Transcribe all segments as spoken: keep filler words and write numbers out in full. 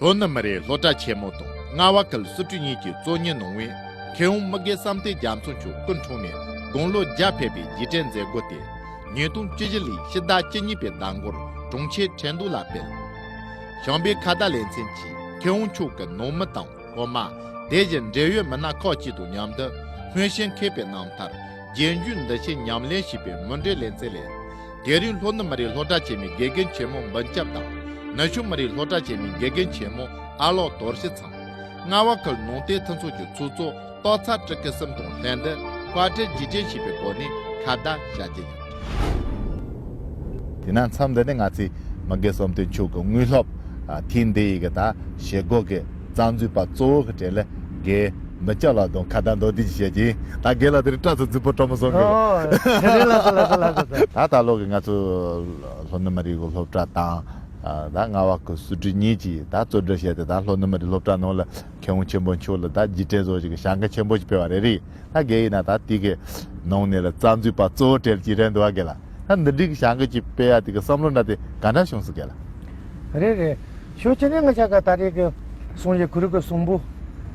ལྷོ་ནུབ་མི་རིགས་སློབ་གྲྭ་ཆེན་མོ་དང་རྔ་བ་ཁུལ་སི་ཁྲོན་གཉིས་ཀྱིས་གཙོ་གཉེར་གནང་བའི་མཁས་དབང་མི་དགེ་བསམ་གཏན་རྒྱ་མཚོ་མཆོག་སྐུ་འཁྲུངས་ནས་དགུང་ལོ་བརྒྱ་ཕེབས་པའི་རྗེས་དྲན་མཛད་སྒོ་དེ་ཉིས་སྟོང་བཅུ་བཞི་ལོའི་ཕྱི་ཟླ་བཅུ་གཉིས་པའི་ཟླ་འགོར་གྲོང་ཁྱེར་ཁྲེང་ཏུའུ་ལ་སྤེལ། བྱམས་པའི་ཁ་བརྡ་ལེ་ཚན་གྱིས་མཁས་དབང་མཆོག་གི་ནང་མི་དང་སློབ་མ། དེ་བཞིན་འབྲེལ་ཡོད་མི་སྣ་ཁག་ཅིག་དང་མཉམ་དུ་སྔོན་བྱོན་མཁས་པའི་རྣམ་ཐར། རྗེས་འཇུག་འདུ་ཤེས་ཉམས་ལེན་བྱས་པའི་མུ་འབྲེལ་ལེ་ཚན་ལས། དེ་རིང་ལྷོ་ནུབ་མི་རིགས་སློབ་གྲྭ་ཆེན་མོའི་དགེ་རྒན་ཆེན་མོ་འབུམ་སྐྱབས་དང་། ནུབ་ཕྱོགས་མི་རིགས་སློབ་གྲྭ་ཆེན་མོའི་དགེ་རྒན་ཆེན་མོ་ཨ་ལོག་དོར་ཞི་ཚང་། རྔ་བ་ཁུལ་ནང་བསྟན་མཐུན་ཚོགས་ཀྱི་ཚོགས་གཙོ་ཏོག་ཚ་སྤྲུལ་སྐུ་གསུམ་དང་ལྷན་དུ་བཀའ་དྲིན་རྗེས་དྲན་ཞུས་པའི་སྒོ་ནས་ཁ་བརྡ་བྱ་རྒྱུ་ཡིན། དེས་ན་མཚམས་འདི་ནས་ང་ཚོས་མི་དགེ་བསམ་གཏན་མཆོག་གི་དངོས་སློབ། ཨ། ཐེངས་འདི་ཡི་གི་ད་བྱེད་སྒོ་གི་རྩ་འཛུགས་པ་གཙོ་བོ་གི་གྲས་ལ་དགེ་འབུམ་སྐྱབས་ལགས་དང་ཁ་བརྡ་མདོར་བསྡུས་ཤིག་བྱེད་ཀྱི་ཡིན། ད་དགེ་ལགས་དེ་རིང་སྐྲ་ཚོ་རྫིག་པོ་སྤྲོ་མོ་སོང་གི། ཨོ། དེ་རིང་ལ་ཚོ་ལ་ཚོ་ལ་ཚོ་ཚོ། ད་ད་ལོ་གི་ང་ཚོ་ལྷོ་ནུབ་མི་རིགས་ཀྱི་སློབ་གྲྭ་དང་། ཨ། ད་རྔ་བ་ཁུལ་སི་ཁྲོན་གཉིས་ཀྱིས་ད་གཙོ་སྒྲུབ་བྱས་ཏེ། ད་ལྷོ་ནུབ་མི་རིགས་སློབ་གྲྭ་ནང་ལ་མཁས་དབང་ཆེན་པོ་མཆོག་ལ་ད་རྗེས་དྲན་བཟོ་ཞིག་གི་བྱ་འགུལ་ཆེན་པོ་ཞིག་སྤེལ་བ་རེད། རེད། ད་དགེ་ཡིན་ན་ད་དེ་གི་ནང་ནས་ལ་རྩ་འཛུགས་པ་གཙོ་བོ་གྲས་ཅིག་རེད་འདུག་བ། དགེ་ལགས། ད་འདི་འདྲའི་གི་བྱ་འགུལ་ཅིག་སྤེལ་ཡ་དེ་གི་བསམ་བློ་འདྲ་དེ་ག་འདྲ་བྱུང་སོང་དགེ་ལགས། རེད་རེད། ཞོ་ཅི་ནས་ང་ཅག་ག་ད་རེས་གི་སོང་ཡི་ཁུ་རུ་གི་གསུང་འབུམ་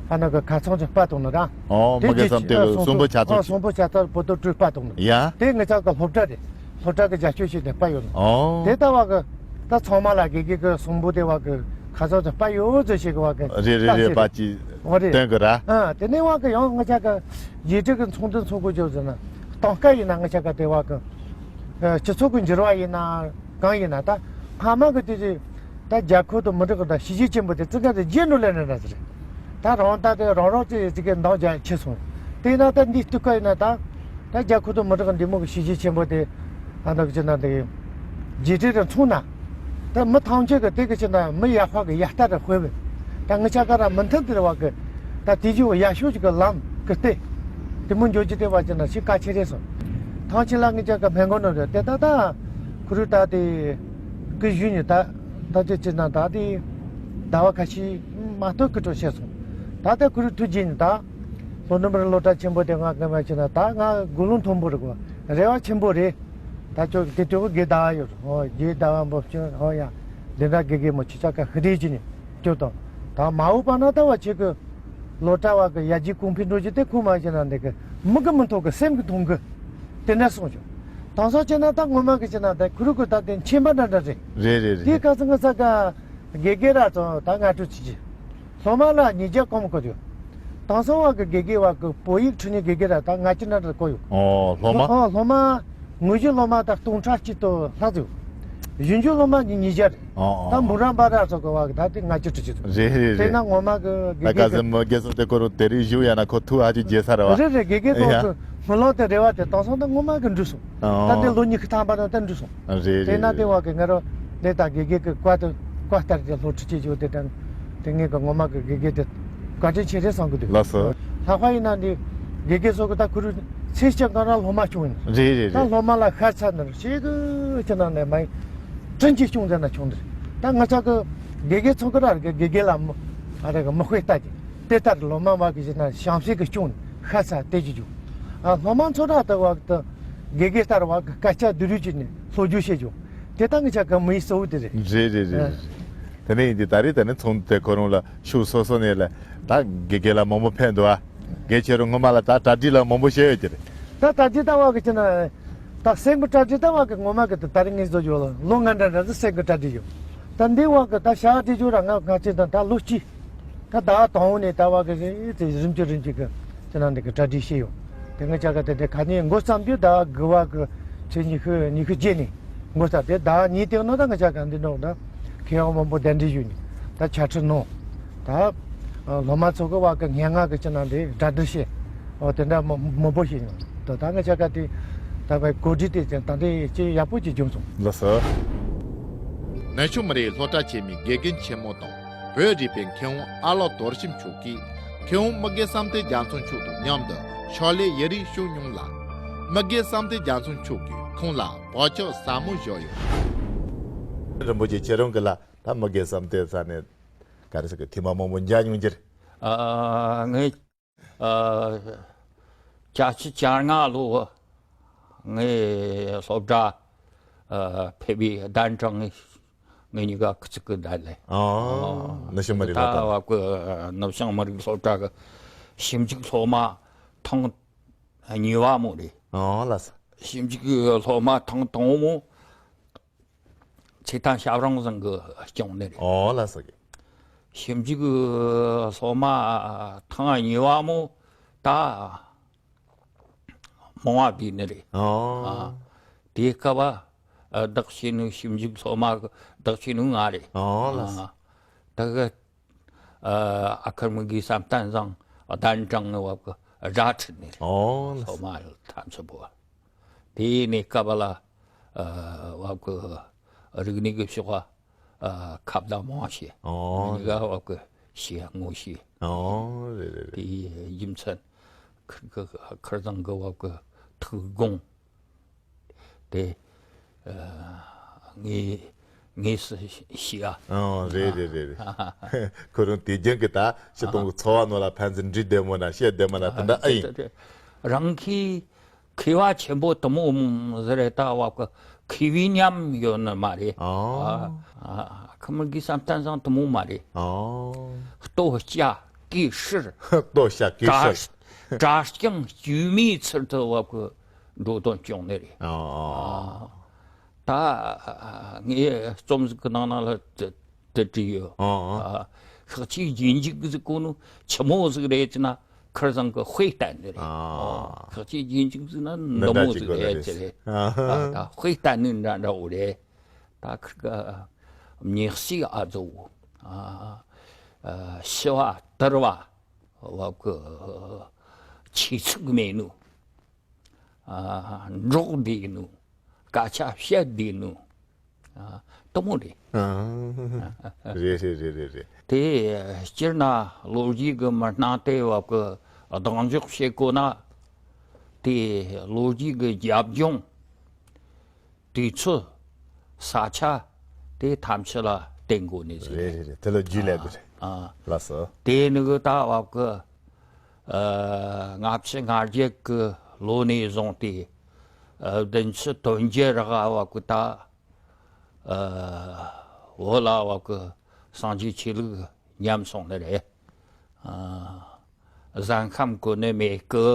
ཨ་ན་གི་ཁ་ཚང་ཅིག་པ་བཏང་ནི་ར། ཨོ། དེ་མི་དགེ་རྗེས་བསམ་གཏན་གི་ཨ་གསུང་འབུམ་ཆ་ཚང་ཨ་ཅིག་གསུང་འབུམ་ཆ་ཚང་པོ་ཏོ་སྤྲུལ་པ་བཏང་ནི། ཡ། དེ་ང་ཅག་གི་སློབ་གྲྭ་རེད། སློབ་གྲྭ་གི་རྒྱབ་སྐྱོར་བྱས་ནས་པ་ཡོད་ནི། ཨོ། དེ་ལྟ་བ་གི་ད་ཚང་མ་ལ་དགེ་རྒན་གི་གསུང་འབུམ་དེ་བ་གི་ཁ་ཚང་ཅིག་པ་ཡོད་ཟེར་ཞིག་གི་བ་གི་རེད་རེད་རེད། པ་ཅིག་ཨོ་རེད། སྟོན་གི་ར། ཨ། དེ་ནས་བ་གི་ཡང་ང་ཅག་གི་རྗེས་དྲན་གི་ཚོགས་འདུ་འཚོགས་དགོས་བརྗོད་ཟེར་ན། སྟོན་ཀ་ཡིན་ན་ང་ཅག་ག་དེ་བ་གི་ཨ་སྤྱི་ཚོགས་ཀྱི་འགྱུར་བ་ཡིན་ན་གང་ཡིན་ན། ད་སྔ་མ་གི་དུས་ཀྱི་ད་རྒྱལ་ཁབ་དང་མི་རིགས་ཀྱི་ད་གཤིས་རྒྱུད་ཆེན་པོ་དེ་ཙི་ག་དེ་རྗེས་འགྲོ་ལེན་ནི་འདྲ་ཟེར། ད་རང་ད་དེ་རང་རང་ཚོ་ཙི་གའི་འདང་རྒྱག་ཆེ་སོང་། དེ་ཡིན་ན་ད་འདི་སྟོན་ཀ་ཡིན་ན་ད་ད་རྒྱལ་ཁབ་དང་མི་རིགས་ཀྱི་འདི་མོ་གི་གཤིས་རྒྱུད་ཆེན་པོ་དེ་ཨ་ད་གི་ཅི་ན་དེ་རྗེས་དྲན་དུ་མཚོན་ན། ད་མི་ཐམས་ཅད་ཀྱི་དེ་གི་ཅི་ན་མི་ཡག་པ་གི་ཡ་ལྟ་ར་དཔེ་བས། ད་ང་ཅག་ག་ར་མུ་མཐུད་དེ་ར་བ་གི་ད་དེ་ཅིག་ཡག་ཤོས་ཅིག་གི་ལམ་གི་སྟེ། དེ་མོ་འགྱོ་རྒྱུ་དེ་བ་ཅི་ན་ཞིག་གལ་ཆེ་རེད་སོང་། ཐང་ཆེན་ལ་ང་ཅག་གི་སྨན་ཁང་ནང་རེད་དེ། ད་ད་ཁུ་རུ་ད་དེ་གི་གཞུག་ནས་ད་ད་དེ་ཅི་ན་ད་དེ་ཟླ་བ་ཁ་ཤས་མ་གཏོགས་གི་འགྲོ་ཤེས་སོང་། ད་ལྟ་ཁུ་རུ་ཐུགས་རྗེ་ནས་ད་ལྷོ་ནུབ་མི་རིགས་སློབ་གྲྭ་ཆེན་པོ་དེ་ང་གི་མ་ཅི་ན་ད་ང་དགུང་ལོ་མཐོན་པོ་རེད་གོ། རེ་བ་ཆེན་པོ་རེད། ད་ཅོག་དེ་ཅོག་གི་དགེ་ཟླ་བ་ཡོད། ཨོ། དགེ་ཟླ་བ་འབུམ་སྐྱབས། ཨོ་ཡ། འདི་འདྲ་དགེ་རྒན་མོ་ཅི་ཆ་ག་ཧི་རེ་ཅི་ནི་ཅོ་དང་། ད་མ་འོངས་པ་ན་ད་བ་ཆེ་གི་སློབ་གྲྭ་བ་གི་ཡར་རྒྱས་གོང་འཕེལ་འགྲོ་རྒྱུ་དེ་ཁུངས་མ་ཅི་ན་འདི་གི་མི་གི་མི་ཐོག་གི་སེམས་གི་མཐོང་གི་དེ་འདྲ་སོང་ཅོ། དེང་སང་ཅི་ན་ད་ངོ་མ་གི་ཅི་ན་ད་ཁུ་རུ་གི་ད་དེ་མཁྱེན་པ་འདྲ་འདྲ་རེད། རེད་རེད་དེ་རེད། ག་ཚོད་ང་ས་ག་དགེ་རྒན་ར་ཚོ་ད་ང་ཁྲུ་ཅི་ཅི། སློབ་མ་ལ་ཉིས་བརྒྱ་གོང་མ་བཀོད་ཡོད། དེང་སང་བ་གི་དགེ་རྒན་བ་གི་བོད་ཡིག་ཁྲིད་ནི་དགེ་རྒན་ར་ད་ལྔ་བཅུ་འདྲ་འདྲ་བཀོད་ཡོད། ཨོ། སློབ་མ། ཨོ། སློབ་མ་ངོས་བཞི་སློབ་མ་ད་སྟོང་ཕྲག་གཅིག་ཏུ་ལྷག་ཡོད། གཞོན་སྐྱེས་སློབ་མ་ཉིས་ཉིས་བརྒྱ་རེད། ཨོ། ད་འབུམ་རམས་པ་ར་ཚོ་གི་བ་གི་ད་དེ་ལྔ་བཅུ་ཁྲི་གཅིག་ཏུ། རེད་རེད་དེ་རེད། ན་ངོ་མ་གི་ད་དགེ་ག་རྒན་ཚོད་མི་དགེ་ཚོ་དེ་ཁོ་རང་དེ་རིང་བཞུགས་ཡ་ན་ཁོ་ཐུགས་ཧ་ཅང་དགྱེས་ས་རེད་བ། རེད་རེད། དགེ་རྒན་ཡ། ཁོ་གི་སྨོན་ལམ་དེ་རེ་བ་དེ་དེང་སང་ད་ངོ་མ་གི་འགྲུབ་སོང་། ད་དེ་ཨོ། ལོ་ཉི་ཤུ་ཐམ་པ་ན་ད་འགྲུབ་སོང་། རེད་རེད། དེ་ན་དེ་བ་གི་ང་རོ་འདི་ད་དགེ་རྒན་གི་བཀའ་དེ་བཀའ་ལྟར་གྱི་སློབ་ཁྲིད་བྱེད་རྒྱུ་དེ་དང་། དེ་ངེད་གི་ངོ་མ་གི་དགེ་རྒན་དེ་བཀའ་དྲིན་ཆེ་རེད་བསམ་གི་འདུག་ལགས་སོ། ལྷག་པ་ཡིན་ན་འདི་དགེ་རྒན་ཚོ་གི་ད་ཁུ་རུ་ཚེ་སྐྱབས་གང་ར་སློབ་མ་བྱུང་ཡིན། རེད་རེད་ད་རེད། སློབ་མ་ལ་ཤ་ཚ་ནི་ཤེས་གི་ཅི་ན་ནས་མ་ཡིན། དྲིན་གྱིས་སྐྱོང་མཛད་ན་ཆུང་འདིར། ད་ང་ཅག་གི་དགེ་རྒན་ཚོ་གི་ར་གི་དགེ་རྒན་ལ་མི་ཨ་ར་གི་མི་དཔེ་ལྟ་གི་དེ་ལྟར་སློབ་མ་བ་གི་ཅི་ན་བྱམས་བརྩེ་གི་སྐྱོང་ནས་ཤ་ཚ་དེ་གི་རྒྱུ། ཨ་སློབ་མ་ཚོ་ར་ད་བ་གི་ད། དགེ་རྒན་ལྟར་བ་གི་སྐད་ཆ་བསྡུས་རུས་བྱས་ནས་སློབ་སྦྱོང་བྱེད་རྒྱུ། དེ་ལྟ་ངི་ཆ་གི་མི་ཡི་གཙོ་བོ་དེ་རེད། རེད་རེད་རེད་རེད། དེ་ནས་ཡིན་དུས་ད་རེས་དེ་ནས་ཚོགས་འདུ་དེ་ཁོ་རང་ལ་ཕྱོགས་སོ་སོ་ནས་ལ་ད་དགེ་རྒན་ལ་མང་པོ་ཕན་འདུག་ཨ། དགེ་ཆེ་རུ་སྔོན་མ་ལ་ད་གྲ་སྒྲིག་ལ་མང་པོ་བྱས་ཡོད་ཀྱི་རེད། ད་གྲ་སྒྲིག་ལྟ་བ་གི་ཅི་ན། ད་སེམས་ཀྱི་གྲ་སྒྲིག་ལྟ་བ་གི་ངོ་མ་གི་ད་ད་རེས་ངས་བཟོ་རྒྱུ་ལ་ལོ་ལྔ་འདྲ་འདྲ་ཟིག་སེམས་ཀྱི་གྲ་སྒྲིག་ཡོད། ད་འདི་བ་གི་ད་བྱ་བ་སྒྲིག་རྒྱུ་ར་ང་ང་ཅི་ད་ད་ལོ་གཅིག་ད་ཟླ་བ་དང་པོ་ནས་ཟླ་བ་གི་རེ་རེ་རིམ་གྱིས་རིམ་གྱིས་གི་ཅི་ན་འདི་གི་གྲ་སྒྲིག་བྱས་ཡོད། དེ་ངས་ཅག་གི་དེ་དེ་ཁ་ཉིན་འགོ་བརྩམས་རྒྱུ་ཟླ་བ་དགུ་བ་གི་ཚེས་ཉི་ཤུ་ཉི་ཤུ་བརྒྱད་ནས་འགོ་བརྩམས་ཏེ་ཟླ་བ་གཉིས་དེ་ནང་ད་ངས་ཅག་གི་འདི་ནང་ད་མཁས་དབང་མང་པོ་གདན་འདྲེན་ཞུས་ནས་ད་ཕྱག་ཁྲིད་གནང་། ད་སློབ་མ་ཚོ་གི་བ་གི་སྙན་ངག་གི་ཅི་ན་འདི་གྲ་སྒྲིག་བྱས། འོ་དེ་འདྲ་མང་མང་པོ་ཞིག་ཡོང་། ད་ད་ངས་ཅག་གི་དེ་ད་བའི་གོ་སྒྲིག་དེ་ཅི་ད་འདི་ཅི་ཡག་པོ་ཅིག་བྱུང་སོང་། ལགས་སོ། ནུབ་ཕྱོགས་མི་རིགས་སློབ་གྲྭ་ཆེན་མོའི་དགེ་རྒན་ཆེན་མོ་དང་། བོད་རིག་པའི་མཁས་དབང་ཨ་ལགས་དོར་ཞི་མཆོག་གིས་མཁས་དབང་མི་དགེ་བསམ་གཏན་རྒྱ་མཚོ་མཆོག་དང་མཉམ་དུ་ཕྱག་ལས་ཡུན་རིང་ཞུས་མྱོང་ལ། མི་དགེ་བསམ་གཏན་རྒྱ་མཚོ་མཆོག་གིས་ཁོང་ལ་བག་ཆགས་ཟབ་མོ་བཞག་ཡོད། རིན་པོ་ཆེ་ཁྱེད་རང་གིས་ལ་ད་མི་དགེ་བསམ་གཏན་ས་ནས་ག་རེ་ཟེར་གི་ཐེངས་མ་མང་པོ་མཇལ་མྱོང་གྱི་རེད། ཨ་ངས་ཨ་བརྒྱད་ཅུ་གྱ་ལྔ་ལོ་ངས་སློབ་གྲྭ་ཨ་ཕེབས་པའི་གདན་དྲངས་ངས་ ངེད་གཉིས་ཀ་ཁུ་ཚུགས་ཀྱི་ད་ལས། ཨོ། ནུབ་བྱང་མི་རིགས་ད་སློབ་གྲྭ། བབ་གི་ནུབ་བྱང་མི་རིགས་སློབ་གྲྭ་གི་ཞིབ་འཇུག་སློབ་མ་ཐེངས་གཉིས་པ་མོ་རེད། ཨོ་ལགས་སོ། ཞིབ་འཇུག་སློབ་མ་ཐེངས་དང་པོ་མོ་ཚེ་ཐར་ཞབས་རིང་བཟང་གིས་སྐྱོང་ནི་རེད། ཨོ་ལགས་སོ། ཞིབ་འཇུག་སློབ་མ་ཐེངས་གཉིས་པ་མོ་ད་མང་བ་བསྡུས་ནི་རེད། ཨོ། ཨ། དེའི་སྐབས་བ་བདག་བྱས་ནི་ཞིབ་འཇུག་སློབ་མ་གི་བདག་བྱས་ནི་ང་རེད། ཨོ་ལགས་སོ། ཨ། ད་གི་ཨ་ཨ་ཁུ་དམིགས་བརྒྱུད་བསམ་གཏན་བཟང་གདན་དྲངས་ནི་བབ་གི་སྒྲ་ཁྲིད་ནི་རེད། ཨོ་ལགས་སོ། སློབ་མ་ཐམས་ཅད་པོ། དེའི་གནས་སྐབས་ལ་ཨ་བབ་གི་རིག་གནས་ཀྱི་ཕྱོགས་ཨ་ཁ་བརྡ་མང་བྱས། ཨོ། ང་གཉིས་ཀ་བབ་གི་ཞེ་ངོ་ཤེས། ཨོ་རེད་རེད་རེད། དེའི་རྒྱུ་མཚན་ཁིར་གི་ཁིར་ཚང་གི་བབ་གི་ཐུགས་དགོངས་དེ་ཨ་ངེས་ངེས་སུ་ཤེས་ཨ། ཨོ་རེད་རེད་རེད་རེད། ཁོ་རང་དུས་རྒྱུན་གྱི་ད་སྤྱིར་བཏང་གི་འཚོ་བ་ནང་ལ་ཕན་ཚུན་འདྲི་བདེ་མོ་ན་བཤད་བདེ་མོ་ན་དེ་འདྲ་ཨེ་ཡིན། རང་གིས་མཁས་པ་ཆེན་པོ་དུ་མོ་ཟེར་རེད་ད་བབ་གི་མཁས་པའི་ཉམས་ཡོད་ནི་མ་རེད། ཨོ། ཨ་ཨ་ཁུ་དམིགས་བརྒྱུད་བསམ་གཏན་བཟང་དུ་མོ་མ་རེད། ཨོ། ལྟོ་སྐྱ་གོས་ཧྲུལ། ལྟོ་སྐྱ་གོས་ཧྲུལ། གྲྭ་རྐྱང་དཀྱུས་མའི་ཚུལ་དུ་བབ་གི་འགྲོ་དོན་སྐྱོང་ནི་རེད། ཨོ། ད་རྩོམ་ཟིག་གི་ནང་ན་ལ་དེ་དེ་བྲིས་ཡོད། ཨོ། ཨ། ཤཱཀྱའི་རྗེས་འཇུག་ཟིག་གོ་ནོ་ཆི་མོ་ཟིག་རེད་ཅེ་ན་ཁིར་ཚང་གི་དཔེ་བསྟན་ནི་རེད། ཨ། ཨོ། ཤཱཀྱའི་རྗེས་འཇུག་ཟིག་ན་འདི་མོ་ཟིག་རེད་ཅེ་རེད། ཨ། ད་དཔེ་བསྟན་ནི་འདྲ་འདྲ་བོ་རེད། ད་ཁིར་གི་མྱི་གཤིས་ཨ་ཛོ། ཨ། ཨ། ཤི་བ་དུར་བ་བབ་གི་ཆོས་ཚུགས་མེད་ནོ། ཨ། འགྲོགས་བསྡད་ནོ། སྐད་ཆ་བཤད་བསྡད་ནོ། ཨ། དུ་མོ་རེད། ཨ། རེད་རེད་རེད་རེད་རེད། དེ་སྤྱིར་ན་ལོ་རྒྱུས་ཀྱི་མི་སྣ་དེ་བབ་ཀྱི་གདེང་འཇོག་བྱེད་དགོས་ན། དེ་ལོ་རྒྱུས་ཀྱི་རྒྱབ་ལྗོངས། དུས་ཚོད། ས་ཆ། དེ་ཐམས་ཅད་ལ་བརྟེན་དགོས་ནི་ཟིག་རེད། རེད་རེད། དེ་ལ་རྒྱུས་ལས་དགོས་རེད། ཨ། ལགས་སོ། དེ་ནི་གི་ད་བབ་གི་ཨ། ལྔ་བཅུ་ང་བརྒྱད་གི་ལོ་ནས་བཟུང་སྟེ། ཨ། བདུན་ཅུ་དོན་བརྒྱད་རག་བབ་གི་ད། ཨ། བོད་ལ་བབ་གི་སངས་རྒྱས་ཆོས་ལུགས་ཉམས་སོང་ནི་རེད། ཨ། གཟན་ཤམ་གོ་ནི་མེད་གི།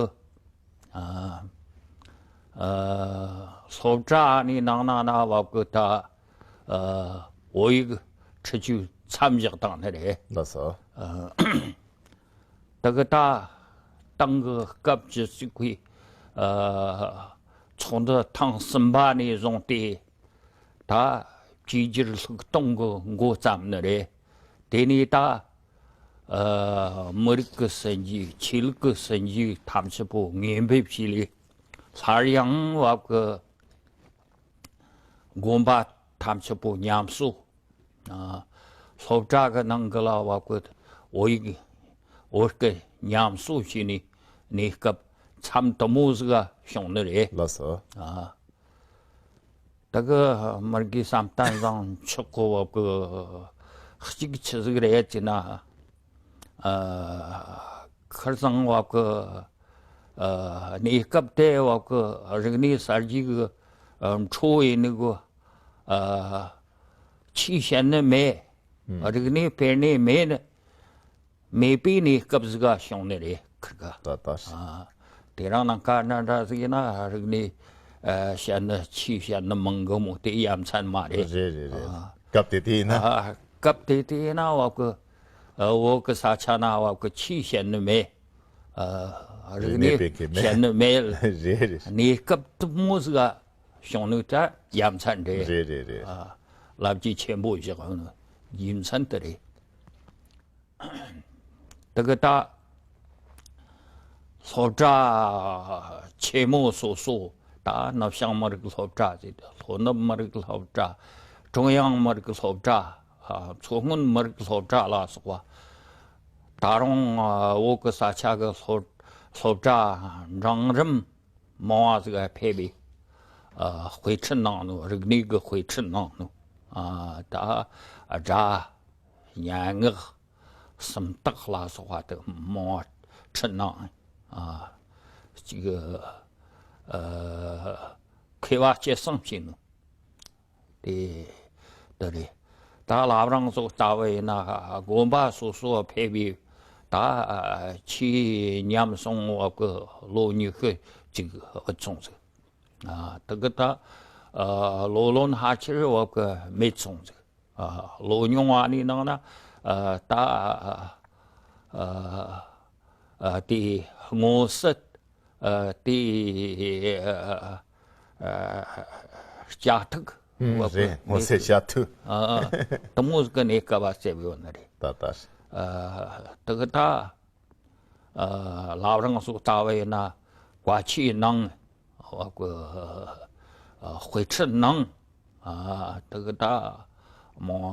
ཨ། ཨ། སློབ་གྲྭ་ནི་ནང་ན་ན་བབ་གི་ད། ཨ། བོད་ཡིག་ཁྲིད་རྒྱུ་མཚམས་བཞག་བཏང་ནི་རེད། ལགས་སོ། ཨ། དེ་གི་ད་ཏང་གི་སྐབས་བཅུ་གཅིག་པའི་ཨ་ཚོགས་འདུ་ཐེངས་གསུམ་པ་ནས་བཟུང་སྟེ་ད་བཅོས་བསྒྱུར་ལྷུག་གཏོང་གི་འགོ་བརྩམས་ནི་རེད། དེ་ནས་ད་ཨ་མི་རིགས་ཀྱི་སྲིད་ཇུས་ཆོས་ལུགས་ཀྱི་སྲིད་ཇུས་ཐམས་ཅད་པོ་ངེས་འབེབས་བྱས་ལས་སླར་ཡང་བབ་ཀྱི་དགོན་པ་ཐམས་ཅད་པོ་ཉམས་གསོ། ཨ། སློབ་གྲྭ་གི་ནང་གི་ལ་བབ་ཀྱི་བོད་ཡིག་བོད་སྐད་ཉམས་གསོ་བྱས་ནས་གནས་སྐབས་མཚམས་དུ་མོ་ཟིག་ག་བྱུང་ནི་རེད། ལགས་སོ། ཨ། ད་གི་དམིགས་བརྒྱུད་བསམ་གཏན་བཟང་མཆོག་གི་བབ་ཀྱི་གཅིག་ཆི་ཟིག་རེད་ཅེ་ན། ཨ། ཁིར་ཚང་བབ་ཀྱི་ཨ་གནས་སྐབས་དེ་བབ་ཀྱི་རིག་གནས་གསར་བརྗེ་གི་ཨ་འཕྲོ་ཡིན་ནི་གོ། ཨ། ཆོས་བཤད་ནི་མེད། ཨུམ། རིག་གནས་སྤེལ་ནི་མེད་ནི། མེད་པའི་གནས་སྐབས་ཟིག་ག་བྱུང་ནི་རེད་ཁིར་ག། ད་ད། ཨ། དེ་རིང་ནངས་ཀ་འདྲ་འདྲ་ཟིག་ཡིན་ན་རིག་གནས་ཨ་བཤད་ནི་ཆོས་བཤད་ནི་མང་གི་མོ་དེ་ཡ་མཚན་མ་རེད། རེད་རེད་རེད། ཨ། སྐབས་དེ་དེ་ཡིན་ན། ཨ། སྐབས་དེ་དེ་ཡིན་ན་བབ་ཀྱི་ཨ་བོད་ཀྱི་ས་ཆ་ན་བབ་ཀྱི་ཆོས་བཤད་ནི་མེད། ཨ། རིག་གནས་སྤེལ་མཁན་མེད། བཤད་ནི་མེད། རེད་རེད། གནས་སྐབས་དུ་མོ་ཟིག་ག་བྱུང་ནི་ད་ཡ་མཚན་རེད། རེད་རེད་རེད། ཨ། ལབ་རྒྱུ་ཆེན་པོ་བཞག་ཡོད་ནི་རྒྱུ་མཚན་དེ་རེད། དེ་གི་ད་སློབ་གྲྭ་ཆེན་མོ་སོ་སོ། ད་ནུབ་བྱང་མི་རིགས་སློབ་གྲྭ་ཟེར་ཏེ། ལྷོ་ནུབ་མི་རིགས་སློབ་གྲྭ། ཀྲུང་དབྱང་མི་རིགས་སློབ་གྲྭ། ཨ། མཚོ་སྔོན་མི་རིགས་སློབ་གྲྭ་ལ་སོགས་པ། ད་རུང་ཨ་བོད་ཀྱི་ས་ཆ་གི་སློབ་སློབ་གྲྭ་འབྲིང་རིམ་མང་བ་ཟིག་ཕེབས་པས། ཨ། དཔེ་ཁྲིད་གནང་ནོ། རིག་གནས་ཀྱི་དཔེ་ཁྲིད་གནང་ནོ། ཨ། ད་སྒྲ། སྙན་ངག་སུམ་རྟགས་ལ་སོགས་པ་དེ་མང་བ་ཁྲིད་གནང་། ཨ། གཅིག་ཨ། མཁས་པ་སྐྱེད་སྲིང་བྱས་ནོ། དེ་དེ་རེད། ད་བླ་བྲང་སོགས་ལྟ་བུ་ཡིན་ན་དགོན་པ་སོ་སོ་ཕེབས་པའི་ད་ཆོས་ཉམས་སོང་བ་གི་ལོ་ཉི་ཤུ་ཅིག་ཨུ་ཚང་ཟིག་ཨ། དེ་གི་ད་ཨ་ལོ་ལོན་ཕལ་ཆེར་བབ་གི་མེད་སོང་ཟིག་ཨ། ལོ་ཉུང་བ་ནི་ནང་ན་ཨ་ད་ཨ་ཨ་དེ་སྔོ་སེར་ཨ་དེ་ཨ་ཨ་སྐྱ་ཐིག་ཨུམ་བབ་གི་རེད། སྔོ་མེད་སེར་གི་སྐྱ་ཐིག་ཨ། དེ་མོ་ཟིག་གི་གནས་སྐབས་བ་བརྩེབས་ཡོད་ནི་རེད། ད་ད། ཨ། དེ་གི་ད། ཨ། བླ་བྲང་སོགས་ལྟ་བུ་ཡིན་ན་བཀའ་ཆོས་ནང་བ་གི་ཨ་དཔེ་ཁྲིད་ནང་ཨ་དེ་གི་ད་མང་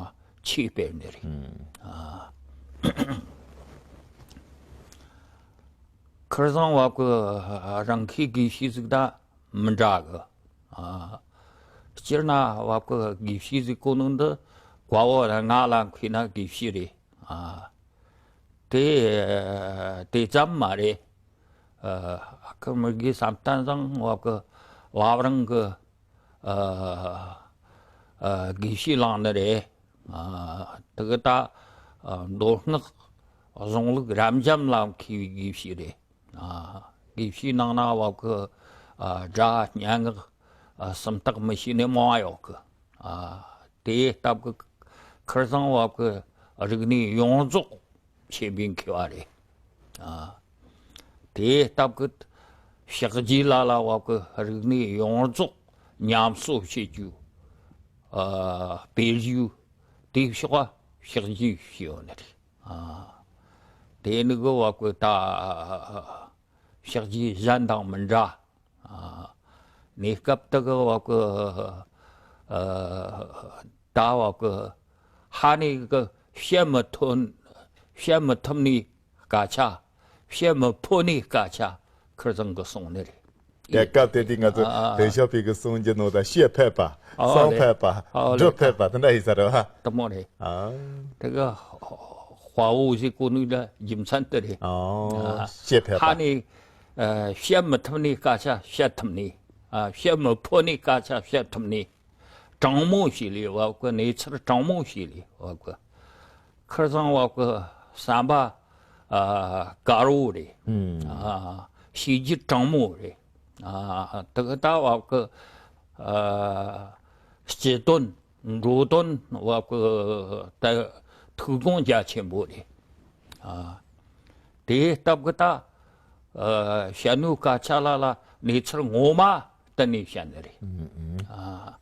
ཆོས་སྤེལ་ནི་རེད། ཨ། ཁིར་ཚང་བ་གི་རང་ཁའི་དགེ་བཤེས་ཟིག་ད་མི་འདྲ་གི་ཨ། སྤྱིར་ན་བ་གི་དགེ་བཤེས་ཟིག་གོ་ནོ་འདི་བཀའ་བོ་ང་ལ་མཁས་ན་དགེ་བཤེས་རེད། ཨ། དེ་དེ་ཙམ་མ་རེད། ཨ། ཁིར་མི་དགེ་བསམ་གཏན་བཟང་བ་གི་བླ་བྲང་གི་ཨ་ཨ་དགེ་བཤེས་བླངས་ནི་རེད། ཨ། དེ་གི་ད་ཨ་མདོ་སྔགས་གཞུང་ལུགས་རབ་འབྱམས་ལ་མཁས་པའི་དགེ་བཤེས་རེད། ཨ། དགེ་བཤེས་ནང་ན་བ་གི་ཨ་སྒྲ་སྙན་ངག་ཨ་སུམ་རྟགས་མི་ཤེས་ནི་མང་བ་ཡོད་གི་ཨ། དེའི་སྟབས་ཀྱི་ཁིར་ཚང་བ་གི་རིག་གནས་ཡོངས་རྫོགས་ཆེན་པོའི་མཁས་པ་རེད། ཨ། དེའི་སྟབས་ཀྱི་ཕྱག་རྗེས་ལ་ལ་བ་གི་རིག་གནས་ཡོངས་རྫོགས་ཉམས་གསོ་བྱེད་རྒྱུ་ཨ་སྤེལ་རྒྱུ་དེའི་ཕྱོགས་ཕྱག་རྗེས་ཞུས་ཡོད་ནི་རེད། ཨ། དེ་ནི་གི་བ་གི་ད་ཕྱག་རྗེས་གཞན་དང་མི་འདྲ། ཨ། གནས་སྐབས་དེ་གི་བ་གི་ཨ་ད་བ་གི་ཧ་ནི་གི་བཤད་མི་ཐུབ། བཤད་མི་ཐུབ་ནི་སྐད་ཆ། བཤད་མི་ཕོད་ནི་སྐད་ཆ་ཁིར་ཚང་གི་གསུང་ནི་རེད། དེ་སྐབས་དེ་དུས་ང་ཚོ་ཨ་ལྷོ་ཕྱོགས་པའི་གི་གསུང་རྒྱུ་ནོ་ད་བཤད་ཕོད་པ། ཨ་གསུང་ལེ། ཕོད་པ། ཨ་ལེ། སྒྲུབ་ཕོད་པ་དེ་འདྲ་ཡིན་ས་རེད་བ། དེ་མོ་རེད། ཨ། དེ་གི་དཔའ་བོ་ཟེར་གོ་ནི་ལ་རྒྱུ་མཚན་དེ་རེད། ཨོ། ཨ། བཤད་ཕོད་པ། ཧ་ནི་ཨ་བཤད་མི་ཐུབ་ནི་སྐད་ཆ་བཤད་ཐུབ་ནི། ཨ། བཤད་མི་ཕོད་ནི་སྐད་ཆ་བཤད་ཐུབ་ནི། དྲང་མོ་ཞིག་ལས་བ་གི་གནས་ཚུལ་དྲང་མོ་ཞིག་ལས་བ་གི་ཁིར་ཚང་བ་གི་བསམ་པ་ཨ་དཀར་བོ་རེད། ཨ། བྱས་རྗེས་དྲང་མོ་རེད། ཨ། དེ་གི་ད་བ་གི་ཨ་སྤྱི་དོན་འགྲོ་དོན་བ་གི་ད་ཐུགས་དགོངས་རྒྱ་ཆེན་པོ་རེད། ཨ། དེའི་སྟབས་གི་ད་ཨ་བཤད་ནོ་སྐད་ཆ་ལ་ལ་གནས་ཚུལ་ངོ་མ་བསྟན་ནས་བཤད་ནི་རེད། ཨ།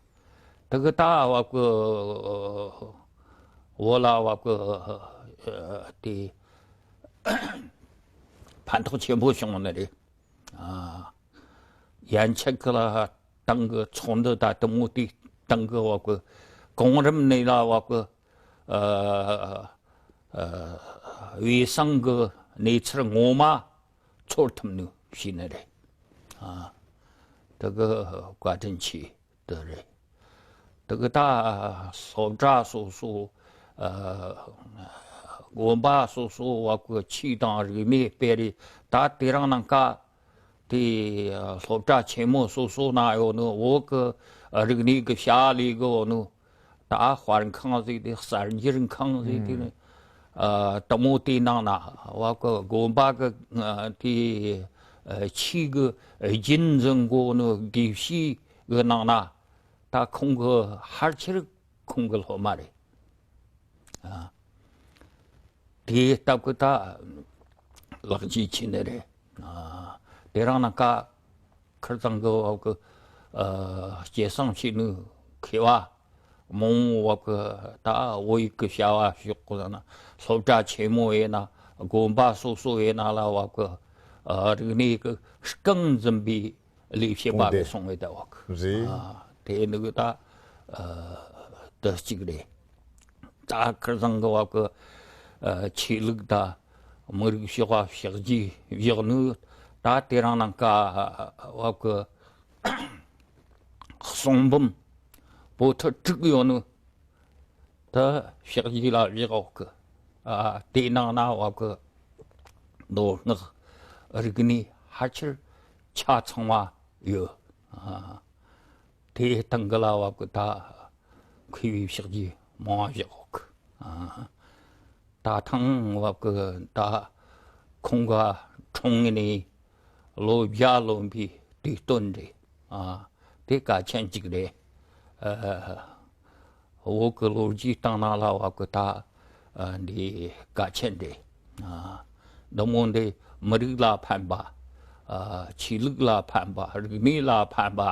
དེ་གི་ད་བ་གི་བོད་ལ་བ་གི་དེ་ཕན་ཐོགས་ཆེན་པོ་བྱུང་ནི་རེད། ཨ། ཡན་ཆད་གི་ལ་ཏང་གི་ཚོགས་འདུ་ད་དེ་མོ་དེ་ཏང་གི་བ་གི་གོང་རིམ་ནས་ལ་བ་གི་ཨ་ཨ་བའི་སང་གི་གནས་ཚུལ་ངོ་མ་ཚོར་ཐུབ་ནི་བྱས་ནི་རེད། ཨ། དེ་གི་བཀའ་དྲིན་ཆེ། དེ་རེད། དེ་གི་ད་སློབ་གྲྭ་སོ་སོ་ཨ་དགོན་པ་སོ་སོ་བ་གི་ཆོས་དང་རིག་གནས་སྤེལ་རེས་ད་དེ་རིང་ནངས་ཀ་དེ་སློབ་གྲྭ་ཆེན་མོ་སོ་སོ་ན་ཡོད་ནོ་བོད་གི་རིག་གནས་གི་བྱ་བ་ལས་གི་ཡོད་ནོ་ད་དཔར་ཁང་ཟིག་དེ་གསར་འགྱུར་ཁང་ཟིག་དེ་ནི་ཨ་དེ་མོ་དེ་ནང་ན་བ་གི་དགོན་པ་གི་ཨ་དེ་ཨ་ཆོས་གི་རྒྱུན་འཛིན་གོ་ནོ་དགེ་བཤེས་གི་ནང་ན། ད་ཁོང་གི་ཕལ་ཆེར་ཁོང་གི་སློབ་མ་རེད། ཨ། དེའི་སྟབས་ཀྱིས་ད་ལེགས་སྐྱེས་ཆེ་ནི་རེད། ཨ། དེ་རིང་ནངས་ཀ་ཁིར་ཚང་གི་བ་གི་ཨ་སྐྱེད་སྲིང་བྱས་ནི་མཁས་པ་མང་བོ་བ་གི་ད་བོད་ཡིག་གི་བྱ་བ་ཞོག་གི་ན་སློབ་གྲྭ་ཆེན་མོ་ཡིན་ན་དགོན་པ་སོ་སོ་ཡིན་ན་ལ་བ་གི་ཨ་རིག་གནས་ཀྱི་རྐང་འཛིན་པའི་ལས་བྱེད་པ་གི་སོང་བའི་ལྟ་བ་གི་རེད། ཨ། དེ་ནི་གི་ད་ཨ་དེ་གཅིག་རེད། ད་ཁིར་ཚང་གི་བ་གི་ཨ་ཆོས་ལུགས་ད་མི་རིགས་བྱེད་པ་ཕྱག་རྗེས་བཞག་ནི་ད་དེ་རིང་ནངས་ཀ་བ་གི་གསུང་འབུམ་པོ་ཏི་དྲུག་ཡོད་ནི། ད་ཕྱག་རྗེས་ལ་བཞག་གི་ཨ་དེའི་ནང་ན་བ་གི་མདོ་སྔགས་རིག་གནས་ཕལ་ཆེར་ཆ་ཚང་བ་ཡོད། ཨ་དེའི་སྟེང་གི་ལ་བ་གི་ད་མཁས་པའི་ཕྱག་རྗེས་ མང་བ་ཞིག་ཡོད་གི། ཨ། ད་ཐེངས་བབ་གི་ད་ཁོང་ག་འཁྲུངས་ནས་ལོ་བརྒྱ་ལོན་པའི་དུས་སྟོན་རེད། ཨ། དེ་གལ་ཆེན་གཅིག་རེད། ཨ། བོད་ཀྱི་ལོ་རྒྱུས་སྟེང་ན་ལ་བབ་གི་ད། ཨ། འདི་གལ་ཆེན་རེད། ཨ། འདི་མོ་འདི་མི་རིགས་ལ་ཕན་པ། ཨ། ཆོས་ལུགས་ལ་ཕན་པ། རིག་གནས་ལ་ཕན་པ།